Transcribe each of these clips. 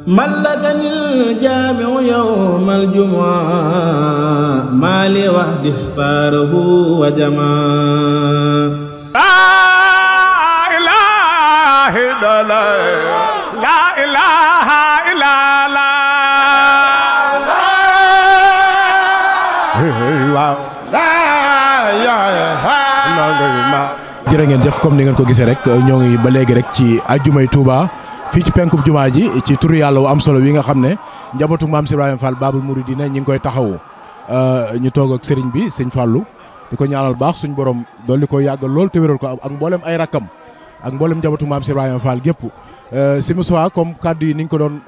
ملكني الجامع يوم الجمعة ما لي وحدي اختاره وجمع لا إله إلا الله لا إله إلا الله. jërë ngeen jëf comme ni ngeen ko gisee rek ñoo ngi ba léegi rek ci ajjumay Touba fii ci penkub jumaa ji ci turu yàlla wu am solo wi nga xam ne njabootu maam Ibrahima Fall Babul Mouridina ñi ngi koy taxawu ñu toog ak sëriñ bi sëñ Fallou di ko ñaanal baax suñ borom dolli ko yàggal lool te wéral ko ak mboolem ay rakkam ak mboolem njabootu maam Ibrahima Fall gépp si Moussa comme kaddu yi ni ñu ko doon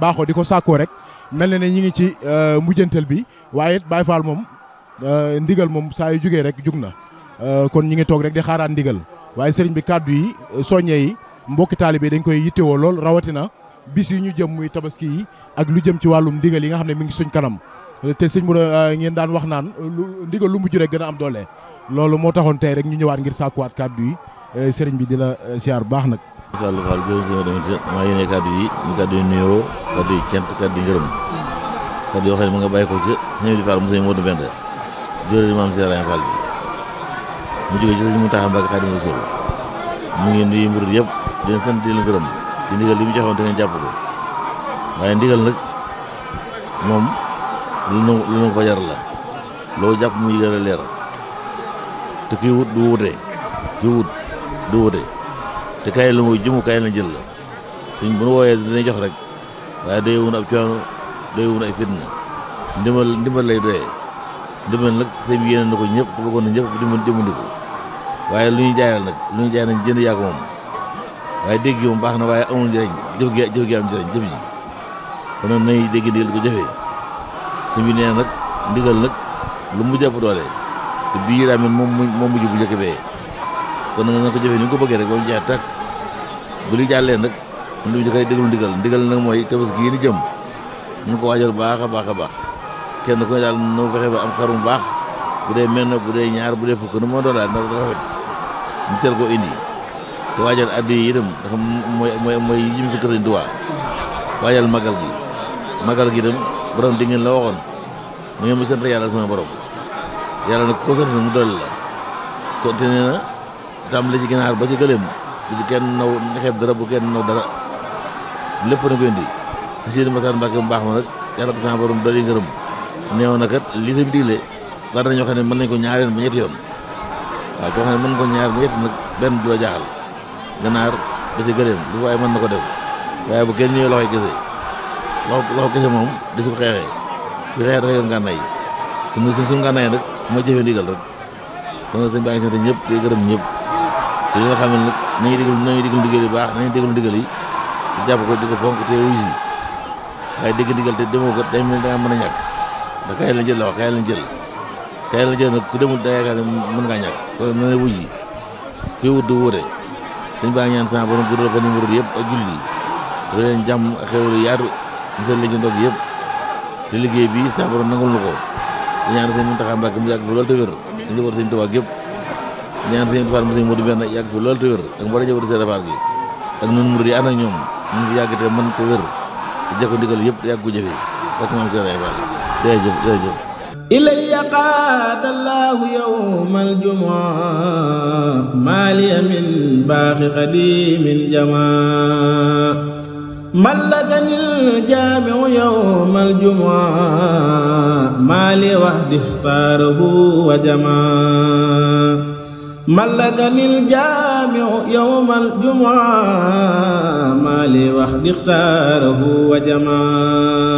baaxoo di ko sàkkoo rek mel na ne ñi ngi ci mujjantal bi waaye it Baye Fall moom ndigal moom saa yu jugee rek jug na kon ñi ngi toog rek di xaaraat ndigal waaye sëriñ bi kaddu yi soññee yi mbokki taalibe dañ koy yittewoo lool rawatina bis yi ñu jëm muy tabaski yi ak lu jëm ci wàllum ndigal yi nga xam ne mi ngi suñ kanam te sëñ mu ngeen daan wax naan ndigal lu mujj rek gën a am doole loolu moo taxoon tey rek ñu ñëwaat ngir sàkkuwaat kaddu yi sëriñ bi di la siyaar bu baax nag. Fallou Fall jërëjëf maa yéene kaddu yi ñu kaddu yi nuyoo kaddu yi cant kaddu yi ngërëm kaddu yoo xam ne mu nga bàyyi ko ci sëñ bi Fall Moussa Modou Mbende jërëjëf maam Ibrahima Fall bi mu jógee ci sëñ Mountakha Mbacké Khadimu Rasul mu ngi nuyu murid yëpp di leen sant di leen gërëm ci ndigal li mu joxoon te ngeen jàpp ko waaye ndigal nag moom lu nu ko jar la loo jàpp muy gën a leer te kii wut du wute kii wut du wute te kaay la mooy jëmu kaay la jël la suñ bu nu wooyee dina jox rek waaye doy wun ab coono doy wun ay fitna ndimbal lay doyee ndimbal nag sëñ bi yéene na ko ñëpp te bëggoon na ñëpp dimbali waaye lu ñu jaayal nag lu ñu jaay nañ jënd yaa ko moom waaye dégg gi moom baax na waaye amul njëriñ jëf gi am njëriñ jëf ji kon nag nañ dégg ndigal di ko jëfee sëñ bi nee nag ndigal nag lu mu jàpp doole te bii daa mel moom mujj bu njëkk bee kon nag na ko jëfee ni nga ko bëggee rek ba mu jeex tàkk bu li jàllee nag lu ñu koy déglu ndigal nag mooy tabaski yi ni jëm ñu ko waajal baax a baax a baax kenn ku ne daal no fexe ba am xar mu baax bu dee mel na bu dee ñaar bu dee fukk nu moo doon daal na rafet ñu teel koo indi te waajal addi yi itam ndax mooy jëm si kër Sëñ Tuubaa waajal magal gi itam borom di ngeen la waxoon mu ngeen mu sant yàlla sama borom yàlla nag ko sant mu dolli la continué na tàmbali ci ginaar ba ci gëléem bu ci kenn naw xeeb dara bu kenn naw dara lépp na ko indi si Sidi Matar Mbacke mu baax ma nag yàlla ko sama borom dolli ngërëm neew na kat li sa bi digle war nañoo xam ne mën nañ ko ñaareel ba ñetti yoon waaw koo xam ne mën ko ñaar ba ñetti nag benn du la jaaxal ganaar ba ci gëléem lu waaye mën na ko def waaye bu kenn ñëwee loxoy kese loxo kese moom di su ko xeexee bu xeexee dafa yor ngànnaay suñu ngànnaay nag mooy jëfee ndigal rek kon nag sëñ baa ngi sant ñëpp di gërëm ñëpp te li nga xam ne nag nañu déglu ndigal yi baax nañu déglu ndigal yi di jàpp ko di ko fonk te wuy si waaye dégg ndigal te demoo ko day mel da nga mën a ñàkk ndax kaay la jël la wax kaay la jël nag ku demul da yaakaar ne mën ngaa ñàkk kon na ne wuy yi kuy wut du wóote sëñ baa ngi ñaan sama borom guddal fa numéro yëpp ak julli yi dafa leen jàmm ak xewlu yaatu ñu fay leen ci ndog yëpp te liggéey bi sama borom nangul na ko di ñaan sëñ Mountakha Mbacké mu yàgg fi loolu te wér di njabootu sëñ Tuubaa gépp di ñaan sëñ Fall Moussa Modou Mbende yàgg fi loolu te wér ak mboolem njabootu sëñ Fall gi ak nun murid yi ànd ak ñoom mun fi yàgg te mën te wér di jekko ndigal yëpp yàgg ko jëfee ak maam Sëñ Fall jërëjëf إلي قاد الله يوم الجمعة ما لي من باقي خديم جماع ملكني الجامع يوم الجمعة ما لي وحدي اختاره وجماع ملكني الجامع يوم الجمعة ما لي وحدي اختاره وجماع